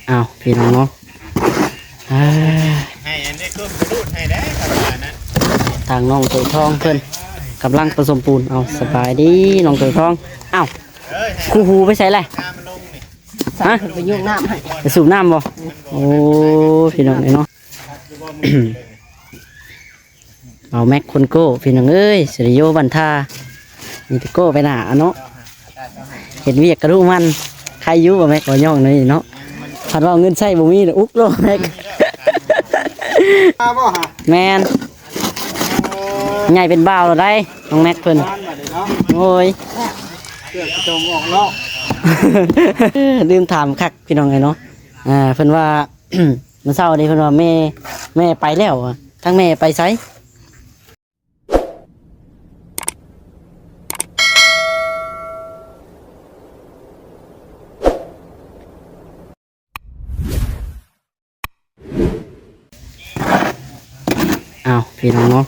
ອ້າວ ພີ່ນ້ອງເນາະ ເອີ ໃຫ້ອັນນີ້ກ້ມກະດູດໃຫ້ແດ່ ທາງນ້ອງໂຕທອງເພິ່ນກຳລັງປະສົມປູນ. ເອົາ ສະບາຍດີນ້ອງໂຕທອງ. ອ້າວ ຄູ່ຫູໄປໃສລະ? ຮະ? ໄປຍົກນ້ຳໃຫ້ ໄປສູບນ້ຳບໍ່? ໂອ້ ພີ່ນ້ອງເອີຍເນາະ ເອົາແມັກຄົນໂກ້ ພີ່ນ້ອງເອີຍ ສະຕູດິໂອບ້ານທ່າ ມີແຕ່ໂກ້ໄປໜ້າເນາະ ເຮັດວຽກກະດຸໝັ່ນ ໃຄຢູ່ບໍ່ແມັກບໍ່ຍ່ອງນີ້ເນາະ ຄັນວ່າເງິນໃຊ້ບໍ່ມີ ອຸກໂລດແມັກ ມາບໍ່ຫະ? ແມ່ນ ໂອ້ ໃຫຍ່ເປັນບ່າວແລ້ວໄດ໋ ນ້ອງແມັກເພິ່ນ ໂອ້ຍ ເກືອບຈະຈົມອອກເນາະ ລືມຖາມຄັກ ພີ່ນ້ອງເອີຍເນາະ ອ່າ ເພິ່ນວ່າ ມື້ເຊົ້ານີ້ເພິ່ນວ່າແມ່ ແມ່ໄປແລ້ວ ທາງແມ່ໄປໃສ? ອ້າວ ພີ່ນ້ອງເນາະ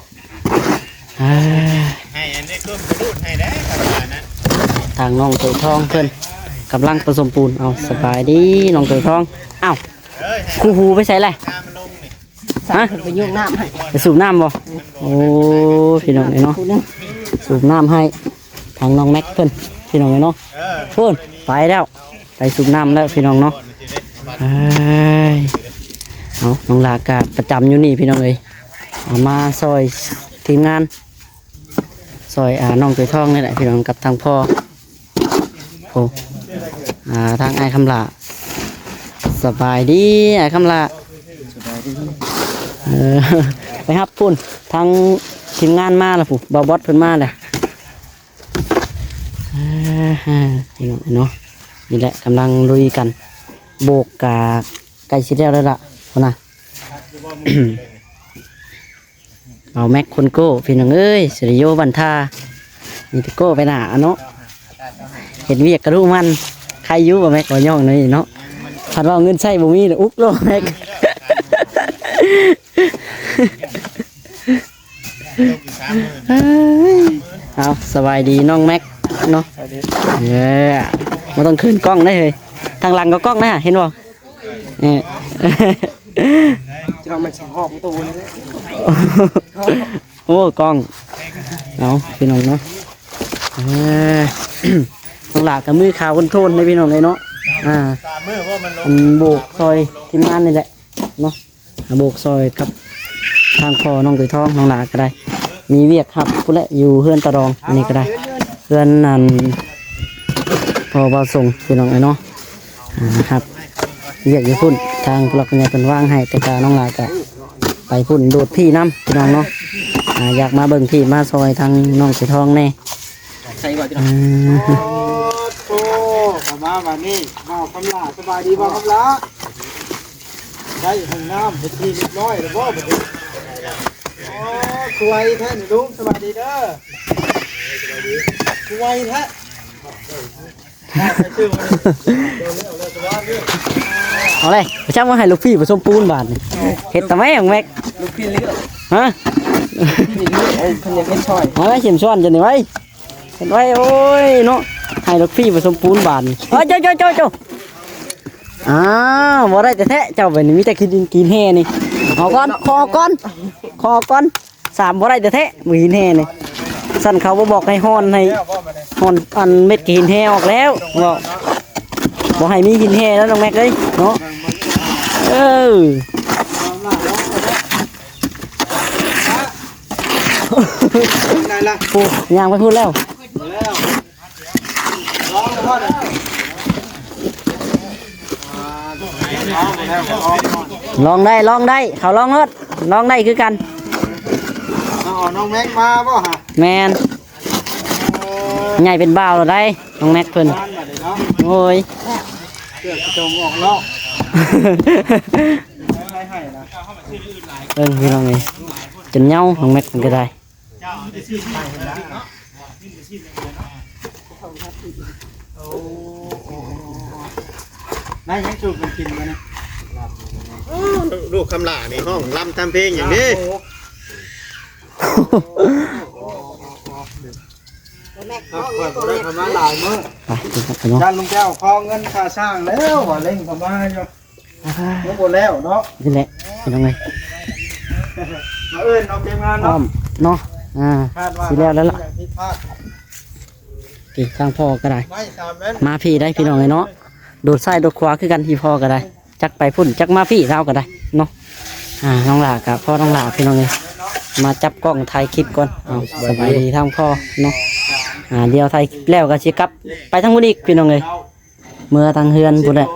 ເອີ ໃຫ້ອັນນີ້ກ້ມກະດູດໃຫ້ແດ່ ທາງນ້ອງໂຕທອງເພິ່ນກຳລັງປະສົມປູນ. ເອົາ ສະບາຍດີນ້ອງໂຕທອງ. ອ້າວ ຄູ່ຫູໄປໃສລະ? ຮະ? ໄປຍົກນ້ຳໃຫ້ ໄປສູບນ້ຳບໍ່? ໂອ້ ພີ່ນ້ອງເອີຍເນາະ ສູບນ້ຳໃຫ້ທາງນ້ອງແມັກເພິ່ນ ພີ່ນ້ອງເອີຍເນາະ ພຸ້ນ ໄປແລ້ວ ໄປສູບນ້ຳແລ້ວ ພີ່ນ້ອງເນາະ. ເອີຍ ເອົາ ນ້ອງຫຼ້າກະປະຈຳຢູ່ນີ້ ພີ່ນ້ອງເອີຍ ເອົາມາຊ່ອຍທີມງານ ຊ່ອຍ ອ່າ ນ້ອງໂຕທອງນີ້ແຫຼະ ພີ່ນ້ອງ ກັບທາງພໍ່ ໂອ້ ອ່າ ທາງອ້າຍຄຳຫຼ້າ. ສະບາຍດີອ້າຍຄຳຫຼ້າ ສະບາຍດີ ເອີ ໄປຮັບພຸ້ນ ທາງທີມງານມາລະພຸ້ນ ບ່າວບອດເພິ່ນມາແລ້ວ. ເອີ ພີ່ນ້ອງເນາະ ນີ້ແຫຼະກຳລັງລຸຍກັນ ໂບກກະໃກ້ຊິແລ້ວແລ້ວລະພຸ້ນນະ. ເອົາແມັກຄົນໂກ້ ພີ່ນ້ອງເອີຍ ສະຕູດິໂອບ້ານທ່າ ມີແຕ່ໂກ້ໄປໜ້າເນາະ ເຮັດວຽກກະດຸໝັ່ນ ໃຄຢູ່ບໍ່ແມັກບໍ່ຍ່ອງນີ້ເນາະ ຄັນວ່າເງິນໃຊ້ບໍ່ມີ ອຸກໂລດແມັກ ເອົາ ສະບາຍດີນ້ອງແມັກເນາະ ເອີ ບໍ່ຕ້ອງເຂີນກ້ອງເດ້ເຮີ້ຍ ທາງຫຼັງກໍກ້ອງນະ ເຫັນບໍ່? ເອີ ເຈົ້າມັນຊິຮອບໂຕນີ້ ໂອ້ ກ້ອງ ເອົາ ພີ່ນ້ອງເນາະ ເອີ ນ້ອງຫຼ້າກໍມືຂາວໂທນໆເດ້ ພີ່ນ້ອງເອີຍເນາະ ອ່າ ອັນໂບກຊ່ອຍທີມງານນີ້ແຫຼະເນາະ ໂບກຊ່ອຍກັບທາງພໍ່ນ້ອງໂຕທອງ ນ້ອງຫຼ້າກໍໄດ້ ມີວຽກຮັບພຸ້ນແຫຼະ ຢູ່ເຮືອນຕາດອງ ອັນນີ້ກໍໄດ້ ເຮືອນອັນພໍ່ບ່າວສົງ ພີ່ນ້ອງເອີຍເນາະ ອ່າ ຮັບວຽກຢູ່ພຸ້ນ ທາງຜູ້ຫຼັກຜູ້ໃຫຍ່ເພິ່ນວາງໃຫ້ ແຕ່ກະນ້ອງຫຼ້າກະໄປພຸ້ນ ໂດດພີ້ນຳ ພີ່ນ້ອງເນາະ ອ່າ ຢາກມາເບິ່ງພີ້ມາຊ່ອຍທາງນ້ອງສາຍທອງແດ່ ໃສ່ບໍ່ພີ່ນ້ອງ ອືມ ໂອ້ ເຂົ້າມາບາດນີ້ ບ່າວຄຳຫຼ້າ ສະບາຍດີບ່າວຄຳຫຼ້າ ໄດ້ຫ້ອງນ້ຳເປັນທີ່ຮຽບຮ້ອຍແລ້ວບໍ່ບາດນີ້? ໂອ້ ສວຍແທ້ນີ້ລຸງ ສະບາຍດີເດີ ສວຍແທ້. ເອົາເລີຍ ໄປຈັບມາໃຫ້ລູກພີ່ປະສົມປູນບາດນີ້ ເຮັດຕາແມ່ຂອງແມັກ ລູກພີ່ເລືອກ ຮະ ລູກພີ່ເລືອກ ເອີ ເພິ່ນຢາກເຮັດຊ່ອຍ ເອົາໄວ້ ເຂັມຊ້ອນຈະນີ້ໄວ້ ເຮັດໄວ້ ໂອ້ຍເນາະ ໃຫ້ລູກພີ່ປະສົມປູນບາດນີ້ ເອີ ເຈົ້າ ເຈົ້າ ເຈົ້າ ເຈົ້າ ອ້າວ ບໍ່ໄດ້ແທ້ໆ ເຈົ້າ ບາດນີ້ມີແຕ່ຂີ້ດິນຂີ້ແຮ່ນີ້ ເອົາກ່ອນ ຂໍກ່ອນ ຂໍກ່ອນ. ສາມບໍ່ໄດ້ແທ້ໆ ມື້ຫີນແຮ່ນີ້ ຊັ້ນເຂົາບໍ່ບອກໃຫ້ຮ່ອນ ໃຫ້ຮ່ອນອັນເມັດຂີ້ຫີນແຮ່ອອກແລ້ວ ບໍ່ ບໍ່ໃຫ້ມີຫີນແຮ່ແລ້ວນ້ອງແມັກເອີຍເນາະ ເອີ ໄດ້ລະ ໂອ້ ຍ່າງໄປພຸ້ນແລ້ວ. ລອງໄດ້ ລອງໄດ້ ເຂົາລອງໂລດ ລອງໄດ້ຄືກັນ. ເອົານ້ອງແມັກມາບໍ່ຫະ? ແມ່ນ ເອີ ໃຫຍ່ເປັນບ່າວແລ້ວໄດ໋ ນ້ອງແມັກເພິ່ນ ໂອ້ຍ ເກືອບຈະຈົມອອກເນາະ ເບິ່ງພີ່ນ້ອງເອີຍ ຈົນເຍົາ ນ້ອງແມັກເພິ່ນກໍໄດ້. ນາຍຍັງສູບມັນກິນຢູ່ນີ້ ລູກຄຳຫຼ້ານີ້ຮ້ອງລຳທຳເພງຫຍັງນີ້ ຂ້ອຍບໍ່ໄດ້ເຂົ້າມາຫຼາຍມື້ ໄປ ໄປເນາະ ຢ້ານລຸງແກ້ວຂໍເງິນຄ່າສ້າງແລ້ວວ່າ ເລັ່ງເຂົ້າມາຢູ່. ຍັງບໍ່ແລ້ວເນາະ ນີ້ແຫຼະພີ່ນ້ອງເອີຍ ມາເອີ້ນເອົາທີມງານ ອ້ອ ເນາະ ມເນາະ ອ່າ ຄາດວ່າ ຊິແລ້ວແລ້ວລະ ນີ້ທາງພໍ່ກໍໄດ້ ໄວ້ສາມແມ່ນ ມາພີ້ໄດ້ພີ່ນ້ອງເອີຍເນາະ ໂດດຊ້າຍໂດດຂວາຄືກັນ ອີ່ພໍ່ກໍໄດ້ ຈັກໄປພຸ້ນຈັກມາພີ້ລາວກໍໄດ້ເນາະ ອ່າ ນ້ອງຫຼ້າກໍພໍ່ນ້ອງຫຼ້າພີ່ນ້ອງເອີຍ ມາຈັບກ້ອງຖ່າຍຄລິບກ່ອນ ເອົາ ສະບາຍດີທາງພໍ່ເນາະ ອ່າ ດຽວຖ່າຍຄລິບແລ້ວກໍຊິກັບໄປທາງພຸ້ນອີກພີ່ນ້ອງເອີຍ ເມືອທາງເຮືອນພຸ້ນແຫຼະ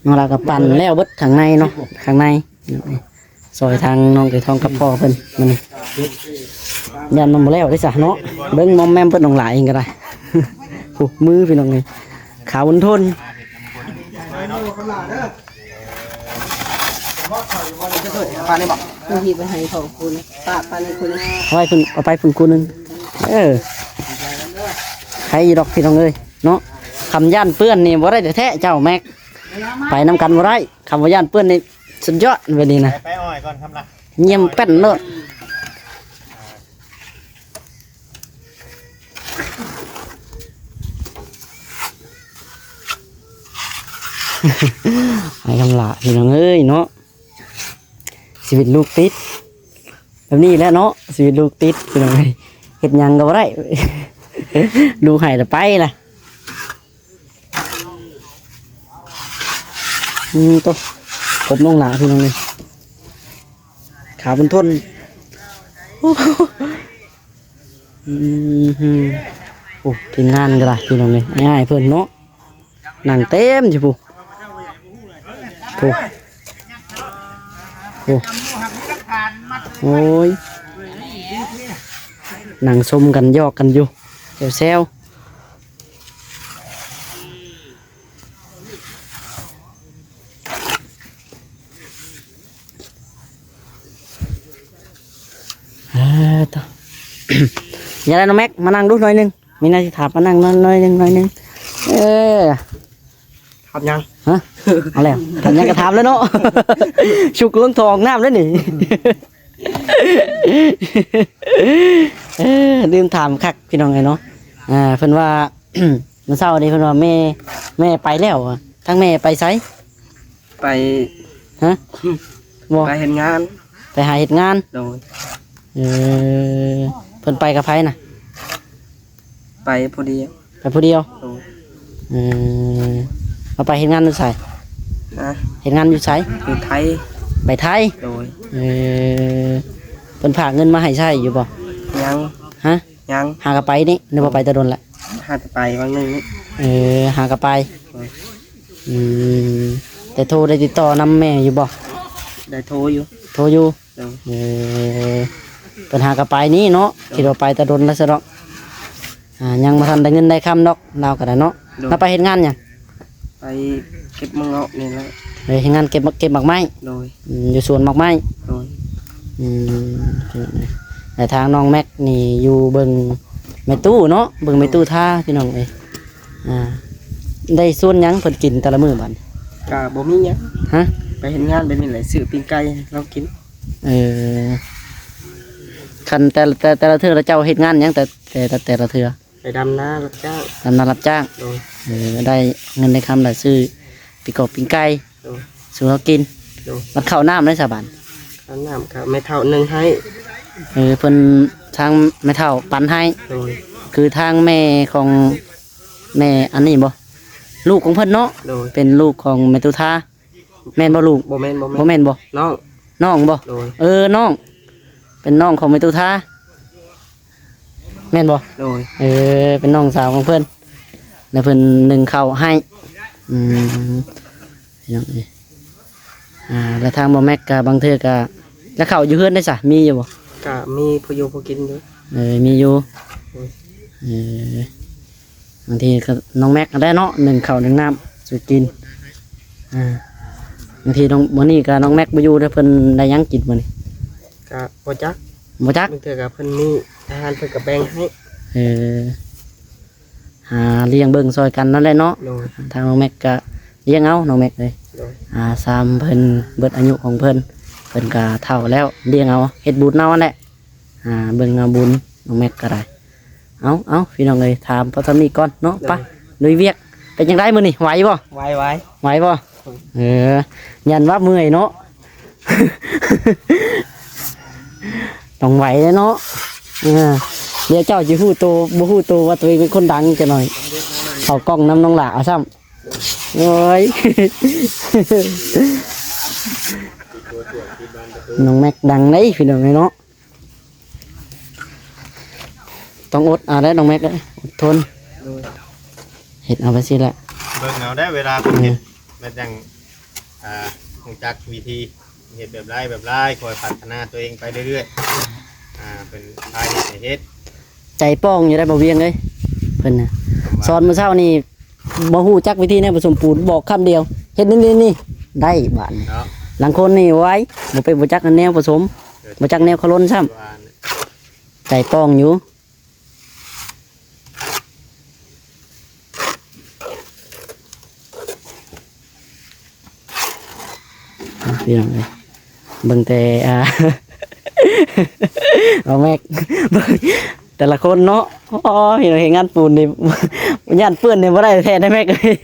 ນ້ອງຫຼ້າກໍປັ່ນແລ້ວເບິດຂ້າງໃນເນາະ ຂ້າງໃນ ຊ່ອຍທາງນ້ອງໄກ່ທອງກັບພໍ່ເພິ່ນ ມັນຢ້ານມັນບໍ່ແລ້ວເດ້ຊະເນາະ ເບິ່ງມອມແມມເພິ່ນ ນ້ອງຫຼ້າເອງກໍໄດ້ ໂອ້ ມືພີ່ນ້ອງເອີຍ ຂາວົນທົນ ປານີ້ບໍ່ ເອົາຮີບໄປໃຫ້ເຂົາຄູນ ປາ ປານີ້ຄູນ ເອົາໄປພຸ້ນ ເອົາໄປພຸ້ນຄູນໜຶ່ງ ເອີ ໃຄຢູ່ດອກພີ່ນ້ອງເອີຍເນາະ ຄຳຢ້ານເປື້ອນນີ້ບໍ່ໄດ້ແທ້ໆ ເຈົ້າແມັກ ໄປນຳກັນບໍ່ໄດ້ ຄຳວ່າຢ້ານເປື້ອນນີ້ ສຸດຍອດແບບນີ້ນະ ໄປ ໄປອ້ອຍກ່ອນຄຳລະ ຢ້ຽມແປ້ນໂລດ ໄອ້ຄຳລະ ພີ່ນ້ອງເອີຍເນາະ ຊີວິດລູກຕິດ ແບບນີ້ແຫຼະເນາະ ຊີວິດລູກຕິດ ພີ່ນ້ອງເອີຍ ເຮັດຫຍັງກໍບໍ່ໄດ້ ລູກໃຫ້ລະໄປລະ ອືມ ໂຕ ພົບນ້ອງຫຼ້າພີ່ນ້ອງເອີຍ ຂາເພິ່ນທົນ ອືມ ໂອ້ ທີມງານກໍໄດ້ພີ່ນ້ອງເອີຍ ອ້າຍເພິ່ນເນາະ ນັ່ງເຕັມຢູ່ພຸ້ນ ພຸ້ນ ພຸ້ນ ໂອ້ຍ ນັ່ງຊົມກັນ ຢອກກັນຢູ່ ແຊວໆ. ເອີ ຕະ ຢ່າໄດ້ ນ້ອງແມັກ ມານັ່ງດູໜ້ອຍໜຶ່ງ ມີແນວຊິຖາມ ມານັ່ງໜ້ອຍໜຶ່ງ ໜ້ອຍໜຶ່ງ ເອີ ຖາມຫຍັງ? ຮະ? ເອົາແລ້ວ ຖາມຫຍັງກໍຖາມແລ້ວເນາະ ຊຸກລົງທໍ່ອອກນ້ຳແລ້ວນີ້ ເອີ ລືມຖາມຄັກ ພີ່ນ້ອງເອີຍເນາະ ອ່າ ເພິ່ນວ່າ ມື້ເຊົ້ານີ້ເພິ່ນວ່າແມ່ ແມ່ໄປແລ້ວ ທາງແມ່ໄປໃສ? ໄປ ຮະ? ບໍ່ ໄປເຮັດງານ ໄປຫາເຮັດງານ ໂດຍ ເອີ ເພິ່ນໄປກັບໃຜນະ? ໄປຜູ້ດຽວ ໄປຜູ້ດຽວ ໂດຍ ເອີ ເອົາໄປເຮັດງານຢູ່ໃສ? ຮະ? ເຮັດງານຢູ່ໃສ? ຢູ່ໄທ ໄປໄທ ໂດຍ ເອີ ເພິ່ນຝາກເງິນມາໃຫ້ໃຊ້ຢູ່ບໍ່? ຍັງ ຮະ? ຍັງ ຫາກໍໄປນີ້ ຫຼືວ່າໄປແຕ່ດົນລະ? ຫາກໍໄປຫວ່າງໜຶ່ງນີ້ ເອີ ຫາກໍໄປ ໂດຍ ອືມ ໄດ້ໂທໄດ້ຕິດຕໍ່ນຳແມ່ຢູ່ບໍ່? ໄດ້ໂທຢູ່ ໂທຢູ່ ໂດຍ ເອີ ເພິ່ນຫາກໍໄປນີ້ເນາະ ໂດຍ ຄິດວ່າໄປແຕ່ດົນລະຊະດອກ ອ່າ ຍັງບໍ່ທັນໄດ້ເງິນໄດ້ຄຳດອກ ລາວກໍໄດ້ເນາະ ໂດຍ ລາວໄປເຮັດງານຫຍັງ? ໄປເກັບໝາກເງາະນີ້ແຫຼະ ໄປເຮັດງານເກັບ ເກັບໝາກໄມ້ ໂດຍ ອືມ ຢູ່ສວນໝາກໄມ້ ໂດຍ ອືມ ແລະທາງນ້ອງແມັກນີ້ຢູ່ເບິ່ງແມ່ຕູ້ເນາະ ເບິ່ງແມ່ຕູ້ທາ ໂດຍ ພີ່ນ້ອງເອີຍ ອ່າ ໄດ້ສ່ວນຫຍັງເພິ່ນກິນແຕ່ລະມື້ບັດນີ້? ກະບໍ່ມີຫຍັງ ຮະ? ໄປເຮັດງານແບບນີ້ແຫຼະ ຊື້ປີ້ງໄກ່ໃຫ້ລາວກິນ ເອີ ຄັນແຕ່ ແຕ່ ແຕ່ລະເທື່ອລະເຈົ້າເຮັດງານຫຍັງ ແຕ່ ແຕ່ ແຕ່ລະເທື່ອ? ໄປດຳນາຮັບຈ້າງ ດຳນາຮັບຈ້າງ ໂດຍ ເອີ ໄດ້ເງິນໄດ້ຄຳລະຊື້ປີ້ງກອກປີ້ງໄກ່ ໂດຍ ສູ່ເຮົາກິນ ໂດຍ ບັດເຂົ້ານ້ຳໄດ້ສະບານ ເຂົ້ານ້ຳກໍແມ່ເຖົ້າໜຶ່ງໃຫ້ ເອີ ເພິ່ນທາງແມ່ເຖົ້າປັນໃຫ້ ໂດຍ ຄືທາງແມ່ຂອງ ແມ່ອັນນີ້ບໍ່? ລູກຂອງເພິ່ນເນາະ ໂດຍ ເປັນລູກຂອງແມ່ຕຸທາ ແມ່ນບໍ່ລູກ? ບໍ່ແມ່ນ ບໍ່ແມ່ນ ບໍ່ແມ່ນບໍ່? ນ້ອງ ນ້ອງບໍ່? ໂດຍ ເອີ ນ້ອງ ເປັນນ້ອງຂອງແມ່ຕຸທາ ແມ່ນບໍ່? ໂດຍ ເອີ ເປັນນ້ອງສາວຂອງເພິ່ນ ແລ້ວເພິ່ນໜຶ້ງເຂົ້າໃຫ້ ອືມ ພີ່ນ້ອງເອີຍ ອ່າ ແລ້ວທາງບໍ່ແມັກກະບາງເທື່ອກະ ແລ້ວເຂົ້າຢູ່ເຮືອນໄດ້ຊະ ມີຢູ່ບໍ່? ກະມີພໍຢູ່ພໍກິນຢູ່ ເອີ ມີຢູ່ ໂດຍ ເອີ ບາງທີກໍນ້ອງແມັກຫັ້ນແຫຼະເນາະ ໜຶ້ງເຂົ້າໜຶ້ງນ້ຳສູ່ກິນ ອ່າ ບາງທີນ້ອງ ມື້ນີ້ກໍນ້ອງແມັກບໍ່ຢູ່ເດ້ ເພິ່ນໄດ້ຫຍັງກິນມື້ນີ້? ກໍບໍ່ຈັກ ບໍ່ຈັກ ບາງເທື່ອກໍເພິ່ນມີອາຫານເພິ່ນກໍແບ່ງໃຫ້ ເອີ ຫາລ້ຽງເບິ່ງຊ່ອຍກັນນັ້ນແຫຼະເນາະ ໂດຍ ທາງນ້ອງແມັກກໍລ້ຽງເອົາ ນ້ອງແມັກເອີຍ ໂດຍ ອ່າ ຊ່ຳເພິ່ນເບິດອາຍຸຂອງເພິ່ນ ເພິ່ນກໍເຖົ້າແລ້ວ ລ້ຽງເອົາ ເຮັດບຸນເອົາຫັ້ນແຫຼະ ອ່າ ເບິ່ງເອົາບຸນ ນ້ອງແມັກກໍໄດ້ ເອົາ ເອົາ ພີ່ນ້ອງເອີຍ ຖາມພໍສ່ຳນີ້ກ່ອນເນາະ ໂດຍ ໄປລຸຍວຽກ ເປັນຈັ່ງໃດມື້ນີ້ ໄຫວບໍ່? ໄຫວ ໄຫວ ໄຫວບໍ່? ເອີ ຢ້ານວ່າເມື່ອຍເນາະ ຕ້ອງໄຫວເດ້ເນາະ. ເອີ ດຽວເຈົ້າຊິຮູ້ໂຕ ບໍ່ຮູ້ໂຕວ່າຕົວເອງເປັນຄົນດັງຈັກໜ້ອຍ ເຂົ້າກ້ອງນຳນ້ອງຫຼ້າເອົາຊ້ຳ. ໂອ້ຍ ນ້ອງແມັກດັງເດ້ພີ່ນ້ອງເອີຍເນາະ. ຕ້ອງອົດເອົາໄດ໋ນ້ອງແມັກເອີຍ ອົດທົນ. ໂດຍ ເຮັດເອົາໄປຊີ້ແຫຼະ ເບິ່ງເອົາໄດ໋ ເວລາເພິ່ນເຮັດ ແມ່ນຈັ່ງ ອ່າ ຮູ້ຈັກວິທີເຮັດແບບຫຼາຍແບບຫຼາຍ ຄ່ອຍພັດທະນາຕົວເອງໄປເລື້ອຍໆ. ອ່າ ເພິ່ນພາເຮັດໃຫ້ເຮັດ ໃຈປ້ອງຢູ່ໄດ໋ ບໍ່ວຽງເອີຍ ເພິ່ນນະ ສອນມື້ເຊົ້ານີ້ ບໍ່ຮູ້ຈັກວິທີແນວປະສົມປູນ ບອກຄຳດຽວ ເຮັດນີ້ໆ ໄດ້ບາດນີ້ເນາະ. ລາງຄົນນີ້ ໂອ້ຍ ບໍ່ໄປ ບໍ່ຈັກແນວປະສົມ ບໍ່ຈັກແນວຄະລົນຊ້ຳ ວ່າ ໃຈປ້ອງຢູ່. ພີ່ນ້ອງເອີຍ ເບິ່ງແຕ່ ອ່າ ນ້ອງແມັກ ເບິ່ງແຕ່ລະຄົນເນາະ. ໂອ້ຍ ເຮັດງານປູນນີ້ ຢ້ານເປື້ອນນີ້ບໍ່ໄດ້ແທ້ໄດ໋ແມັກເອີຍ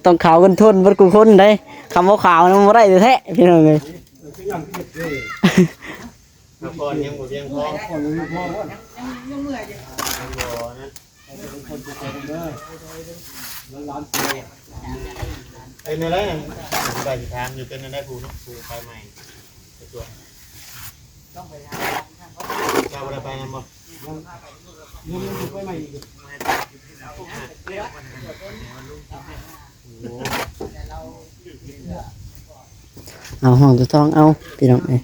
ຕ້ອງຂາວກັນທົນເບິດຄູ່ຄົນໄດ໋ ຄຳວ່າຂາວນັ້ນບໍ່ໄດ້ແທ້ ພີ່ນ້ອງເອີຍ. ພັກຜ່ອນຍັງບໍ່ພຽງພໍ ພັກຜ່ອນຍັງບໍ່ພໍ ຍັງ ຍັງເມື່ອຍຢູ່ ຍັງບໍ່ນັ້ນ ເປັນແນວໃດ? ກະຊິຖາມຢູ່ ເປັນແນວໃດຜູ້ເນາະ ຜູ້ໄປໃໝ່ ໄປກວດ ຕ້ອງໄປຖາມ ເຈົ້າບໍ່ໄດ້ໄປນຳບໍ່? ເອົາຫ້ອງທະທອງເອົາ ພີ່ນ້ອງເອີຍ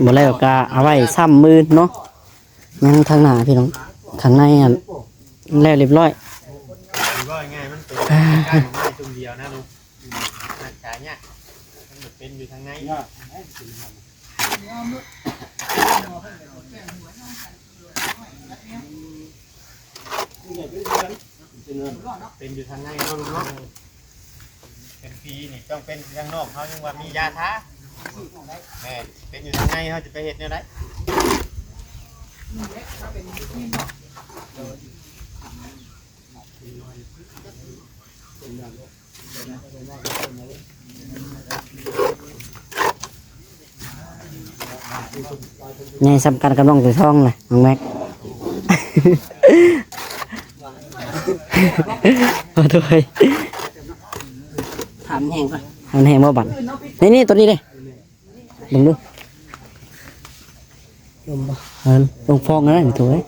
ບໍ່ແລ້ວກະເອົາໄວ້ຊ້ຳມື້ເນາະ. ຍັງທາງໜ້າພີ່ນ້ອງ ຂ້າງໃນຫັ້ນແລ້ວຮຽບຮ້ອຍ ເວົ້າງ່າຍໆ ມັນເປັນກ້ານໄມ້ຊຸມດຽວນະລຸງ ອືມ ຮັກສາຍາກ ມັນເປັນຢູ່ທາງໃນ ເປັນຢູ່ທາງໃນເນາະລຸງເນາະ ເປັນຜີນີ້ຕ້ອງເປັນທາງນອກ ເຮົາຍັງວ່າມີຢາທາ ແມ່ນ ເປັນຢູ່ທາງໃນ ເຮົາຈະໄປເຮັດແນວໃດ? ໃຫຍ່ສ່ຳກັນກັບນ້ອງໄຕທອງແຫຼະ ນ້ອງແມັກ ໂອ້ໂຫຍ ຖາມແຮງກ່ອນ ຖາມແຮງບໍ່ບັດ ນີ້ໆ ຕົວນີ້ເດ້ ເບິ່ງດູ ລົມບໍ່? ເອີ ລົມຟອງນັ້ນແຫຼະ ໂຖເອີຍ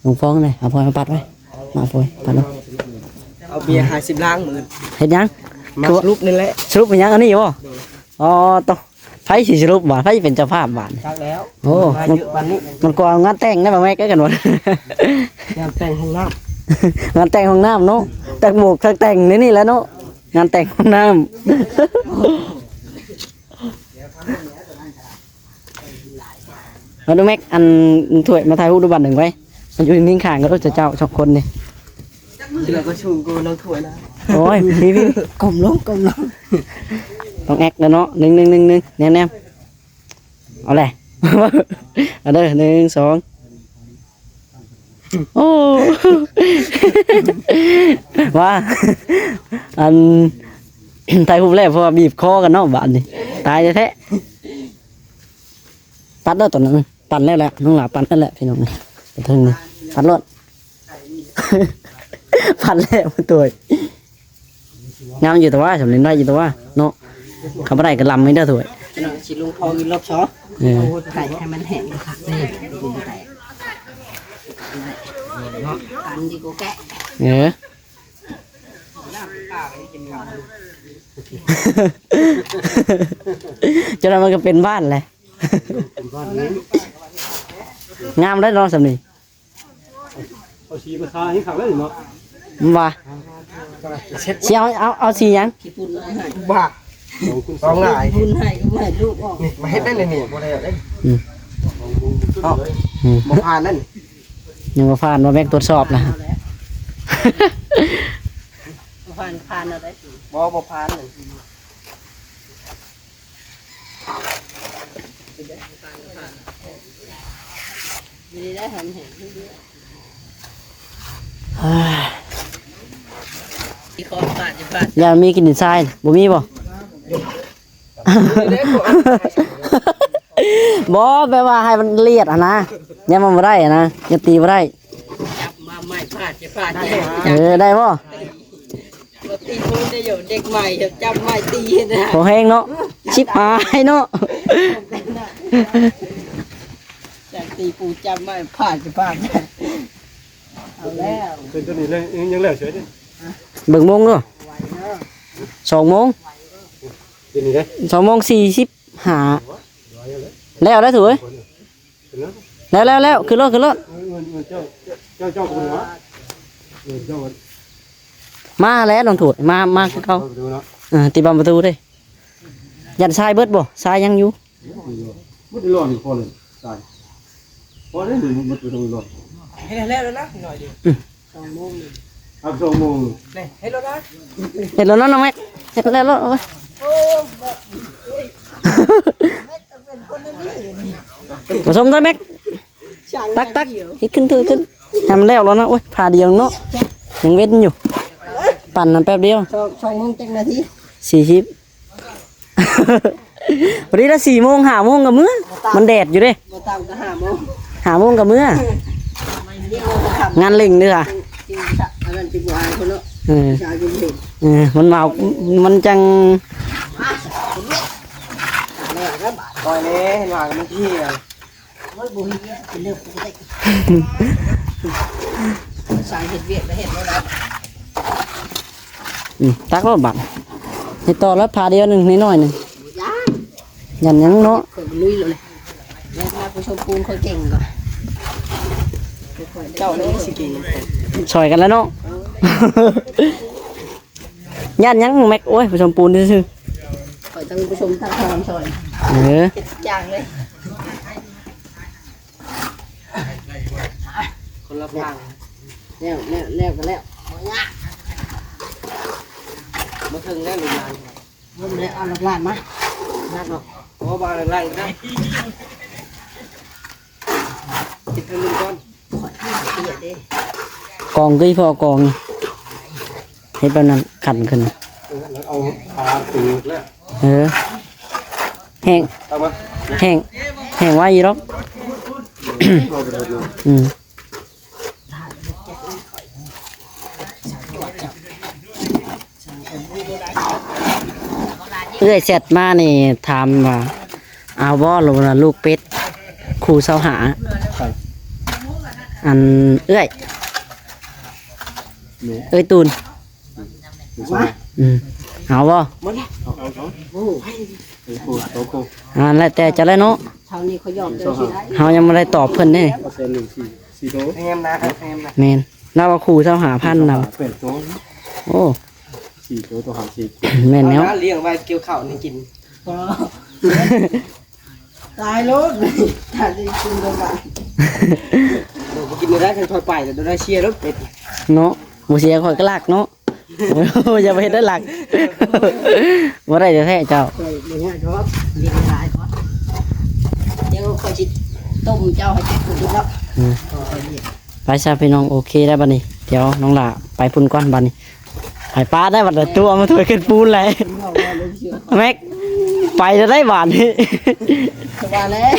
ລົມຟອງນັ້ນແຫຼະ ເອົາພອຍມາປັດໄວ້ ມາພອຍ ປັດເອົາ ເອົາເບຍຫ້າສິບລ້າງມື້ ເຮັດຫຍັງ? ມາສະຫຼຸບນີ້ແຫຼະ ສະຫຼຸບເປັນຫຍັງ? ອັນນີ້ບໍ່? ໂດຍ ອໍ ໂຕ ໃຜຊິສະຫຼຸບບາດ ໃຜເປັນເຈົ້າພາບບາດນີ້? ຈັກແລ້ວ ໂອ້ ມັນ ມັນກວ່າງານແຕ່ງໄດ໋ ບໍ່ແມ່ນກັນບໍ່? ງານແຕ່ງຫ້ອງນ້ຳ ງານແຕ່ງຫ້ອງນ້ຳເນາະ ແຕ່ງໝວກ ແຕ່ງໃນນີ້ແຫຼະເນາະ ງານແຕ່ງຫ້ອງນ້ຳ. ເອົາດູແມັກ ອັນຖ້ວຍມາຖ່າຍຮູບດູບາດໜຶ່ງໄວ້ ມັນຢູ່ນີ້ຂ້າງກັນໂລດ ເຈົ້າສອງຄົນນີ້ ເຫຼືອກໍສູງກວ່ານ້ອງຖ້ວຍນະ ໂອ້ຍ ພີ່ໆ ກົ້ມລົງ ກົ້ມລົງ ຕ້ອງແອັກແລ້ວເນາະ ໜຶ່ງ ໜຶ່ງ ໜຶ່ງ ໜຶ່ງ ແນມໆ ເອົາແຫຼະ ເອົາເດີ ໜຶ່ງ ສອງ ໂອ້ ວ່າ ອັນ ຖ່າຍຮູບແລ້ວ ເພາະວ່າບີບຄໍກັນເນາະ ບາດນີ້ ຕາຍແທ້ໆ ຕັດເດີຕອນນັ້ນ ປັ່ນແລ້ວແຫຼະ ນ້ອງຫຼ້າປັ່ນແລ້ວແຫຼະ ພີ່ນ້ອງ ໄປເທິງນີ້ ຕັດໂລດ ປັ່ນແລ້ວ ໂຕຍ ງາມຢູ່ແຕ່ວ່າ ສຳເລັດໄດ້ຢູ່ແຕ່ວ່າເນາະ ຄັນບໍ່ໄດ້ກໍລຳໃຫ້ເດີຖ້ວຍ ຊິລົງທອງອີກລອບສອງ ເອີ ໄກ່ໃຫ້ມັນແຫ້ງຄັກເດ້ ເນາະ ອັນດີກວ່າແກະ ເອີ ເຈົ້ານັ້ນມັນກໍເປັນບ້ານແຫຼະ ເປັນບ້ານນີ້ ງາມໄດ໋ເນາະ ສ່ຳນີ້ ເອົາສີມາທາໃຫ້ຄັກເລີຍເນາະ ວ່າ ຊິເອົາ ເອົາ ເອົາສີຫຍັງ? ຂີ້ຝຸ່ນເອົາໃຫ້ ວ່າ ເອົາງ່າຍ ຝຸ່ນໃຫ້ກໍບໍ່ໃຫ້ລູກອອກ ນີ້ມາເຮັດໄດ້ເລີຍນີ້ ບໍ່ໄດ້ເອົາເດ້ ອືມ ເອົາ ອືມ ບໍ່ຜ່ານນັ້ນ ຍັງບໍ່ຜ່ານ ບໍ່ແມ່ນກວດສອບນະ ບໍ່ຜ່ານ ຜ່ານເອົາໄດ້ ບໍ່ ບໍ່ຜ່ານເລີຍ ນີ້ໄດ້ຫອມແຫ້ງ ເອີ ຢ່າມີກິນດິນຊາຍ ບໍ່ມີບໍ່? ບໍ່ ແບບວ່າໃຫ້ມັນລຽດຫັ້ນນະ ຢ້ານມັນບໍ່ໄດ້ຫັ້ນນະ ຢ້ານຕີບໍ່ໄດ້. ຈັບມາໄມ້ຟາດ ຊິຟາດ ເອີ ໄດ້ບໍ່? ບໍ່ຕີຄົນໄດ້ຢູ່ ເດັກໃໝ່ຈັບໄມ້ຕີນະ ບໍ່ແຮງເນາະ ຊິບຫາຍເນາະ ຈັບຕີປູຈັບໄມ້ຟາດ ຊິຟາດ. ເອົາແລ້ວ ເປັນຕົວນີ້ເລີຍ ຍັງແລ້ວເສີຍເດ້. ເບິ່ງໂມງເດີ ສອງໂມງ ເປັນນີ້ເດ້ ສອງໂມງສີ່ສິບຫ້າ ແລ້ວໄດ້ຖືກເອີຍ. ແລ້ວ ແລ້ວ ແລ້ວ ຂຶ້ນລົດ ຂຶ້ນລົດ ເອີ ເອີ ເຈົ້າ ເຈົ້າ ເຈົ້າ ເຈົ້າ ມາແລ້ວນ້ອງໂທດ ມາ ມາຄືເກົ່າ ເອີ ຕິດບັ້ນປະຕູເດ້. ຢ້ານຊາຍເບິດບໍ່? ຊາຍຍັງຢູ່ ໝົດໄດ້ລ້ອນນີ້ພໍເລີຍ ຊາຍ ພໍເລີຍ ໝົດໄດ້ລ້ອນ ເຮັດໃຫ້ແລ້ວແລ້ວນະ ໜ້ອຍດຽວ ອືມ ສອງໂມງນີ້ ອັບສອງໂມງນີ້ ເຮັດແລ້ວນະ ເຮັດແລ້ວນະນ້ອງແມັກ ເຮັດແລ້ວໂລດ ໂອ້ຍ ປະສົມເດີແມັກ ຕັກ ຕັກ ເຮັດຂຶ້ນ ເຮັດຂຶ້ນ ໃຫ້ມັນແລ້ວແລ້ວນະ. ໂອ້ຍ ຜ້າດຽວເນາະ ຍັງເວັ້ນຢູ່ ປັ່ນນັ້ນແປັບດຽວ ສອງ ສອງໂມງຈັກນາທີ ສີ່ສິບ ພໍດີລະ ສີ່ໂມງ ຫ້າໂມງກໍເມືອ ມັນແດດຢູ່ເດ້ ບໍ່ຕ່ຳກໍຫ້າໂມງ ຫ້າໂມງກໍເມືອ ງານເລັ່ງເດີ ອັນນັ້ນຊິບໍ່ອາຍເພິ່ນເນາະ ເອີ ເອີ ມັນເມົາ ມັນຈັ່ງ ແລ້ວກໍບາດ ປ່ອຍແດ່ ເຫັນວ່າມັນເທ່ ໂອ້ຍ ບໍ່ເຮັດວຽກເປັນເລື່ອງປົກກະຕິ ສາຍເຮັດວຽກແລ້ວເຮັດບໍ່ໄດ້ ອືມ ຕັກໂລດບາດ ເຮັດຕໍ່ແລ້ວ ພາດຽວໜຶ່ງ ນ້ອຍໆໜຶ່ງ ຢ້ານ ຢ້ານຫຍັງເນາະ ຂ້ອຍລຸຍໂລດເລີຍ ແລ້ວມາຜູ້ຊົມປູນຂ້ອຍເກັ່ງກໍ ເຈົ້ານີ້ຊິເກັ່ງ ຊ່ອຍກັນແລ້ວເນາະ ເອີ ຢ້ານຫຍັງແມັກ ໂອ້ຍ ປະສົມປູນຊື່ໆ ຂ້ອຍຕ້ອງປະສົມທັງທອນຊ່ອຍ ເອີ ເຮັດທຸກຢ່າງເລີຍ ຄົນລະທາງ ແລ້ວ ແລ້ວ ແລ້ວກໍແລ້ວ ບໍ່ຍາກ ບໍ່ເຖິງແລ້ວລູກຫຼານ ເບິ່ງແລ້ວເອົາລູກຫຼານມາ ຍາກເນາະ ບໍ່ ບໍ່ເອົາລູກຫຼານກໍໄດ້ ເຮັດເທິງໜຶ່ງກ່ອນ ຂ້ອຍເຮັດເດ້ ກອງຄື ພໍກອງ ເຮັດແບບນັ້ນ ຂັນຂຶ້ນ ເອີ ແລ້ວເອົາຂາຕີກແລ້ວ ເອີ ແຫ້ງ ເອົາມາ ແຫ້ງ ແຫ້ງໄວຢູ່ດອກ ເອົາໄປໂດດເນາະ ອືມ ເອື້ອຍແຊັດມານີ້ຖາມວ່າ ເອົາບໍ່ ລູກເປັດ ຄູ່ຊາວຫ້າ ໃຜ ອັນເອື້ອຍ ແມ່ນ ເອື້ອຍຕູນ ອືມ ເອົາບໍ່ ໝົດແລ້ວ ເອົາ ເອົາ ເອົາ ໂອ້ ອັນແລ້ວແຕ່ເຈົ້າແຫຼະເນາະ ເທົ່ານີ້ຂ້ອຍຍອມເຈົ້າຊິໄດ້ ເຮົາຍັງບໍ່ໄດ້ຕອບເພິ່ນເດ້ ເອົາແສນໜຶ່ງ ສີ່ ສີ່ໂຕ ແພງນະ ແພງນະ ແມ່ນ ລາວວ່າຄູ່ຊາວຫ້າພັນນະ ແປດໂຕ ໂອ້ ສີ່ໂຕ ໂຕຫ້າສິບ ແມ່ນແລ້ວ ເອົານະ ລ້ຽງໄວ້ກ່ຽວເຂົ້ານີ້ກິນ ຕາຍໂລດ ຖ້າໄດ້ກິນໂດນບາດ ບໍ່ກິນບໍ່ໄດ້ ຄັນຂ້ອຍໄປແລ້ວໂດນໄດ້ເຊຍໂລດເປັດ ເນາະ ບໍ່ເຊຍຂ້ອຍກໍລັກເນາະ ໂອ້ຍ ຢ່າໄປເຮັດເດີລັກ ບໍ່ໄດ້ແທ້ໆເຈົ້າ ຂ້ອຍບໍ່ຍາກດອກ ກິນຫຼາຍກ່ອນ ດຽວຂ້ອຍຊິຕົ້ມເຈົ້າໃຫ້ກິນເນາະ ອືມ ໄປຊະພີ່ນ້ອງ ໂອເຄແລ້ວບັດນີ້ ດຽວນ້ອງຫຼ້າໄປພຸ້ນກ່ອນບັດນີ້ ໃຫ້ປ້າໄດ້ບັດລະຕົວມາຖ້ວຍຂຶ້ນປູນແຫຼະ ແມັກ ໄປແລ້ວໄດ້ບາດນີ້ ວ່າແລ້ວ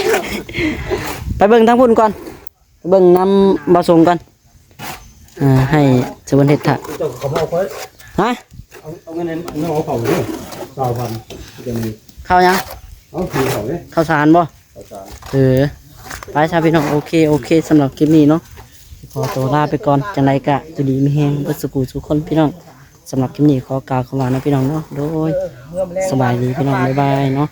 ໄປເບິ່ງທາງພຸ້ນກ່ອນ ເບິ່ງນຳບ່າວສົງກ່ອນ ອ່າ ໃຫ້ສະເພິ່ນເຮັດຖ້າ ຮະ ເອົາ ເອົາເງິນໃຫ້ນ້ອງເຂົາເດີ ຊາວພັນ ເຂົ້າຫຍັງ ເອົາຄືເຂົາເດ້ ເຂົ້າສານບໍ່ ເຂົ້າສານ ເອີ ໄປຊະພີ່ນ້ອງ ໂອເຄ ໂອເຄ ສຳລັບຄລິບນີ້ເນາະ ຂໍຕົວລາໄປກ່ອນ ຈັ່ງໃດກະຢູ່ດີມີແຮງເບິດສູ່ຜູ້ສູ່ຄົນພີ່ນ້ອງ ສຳລັບຄລິບນີ້ຂໍກ່າວຄຳວ່ານະພີ່ນ້ອງເນາະ ໂດຍ ສະບາຍດີພີ່ນ້ອງ ບາຍບາຍເນາະ.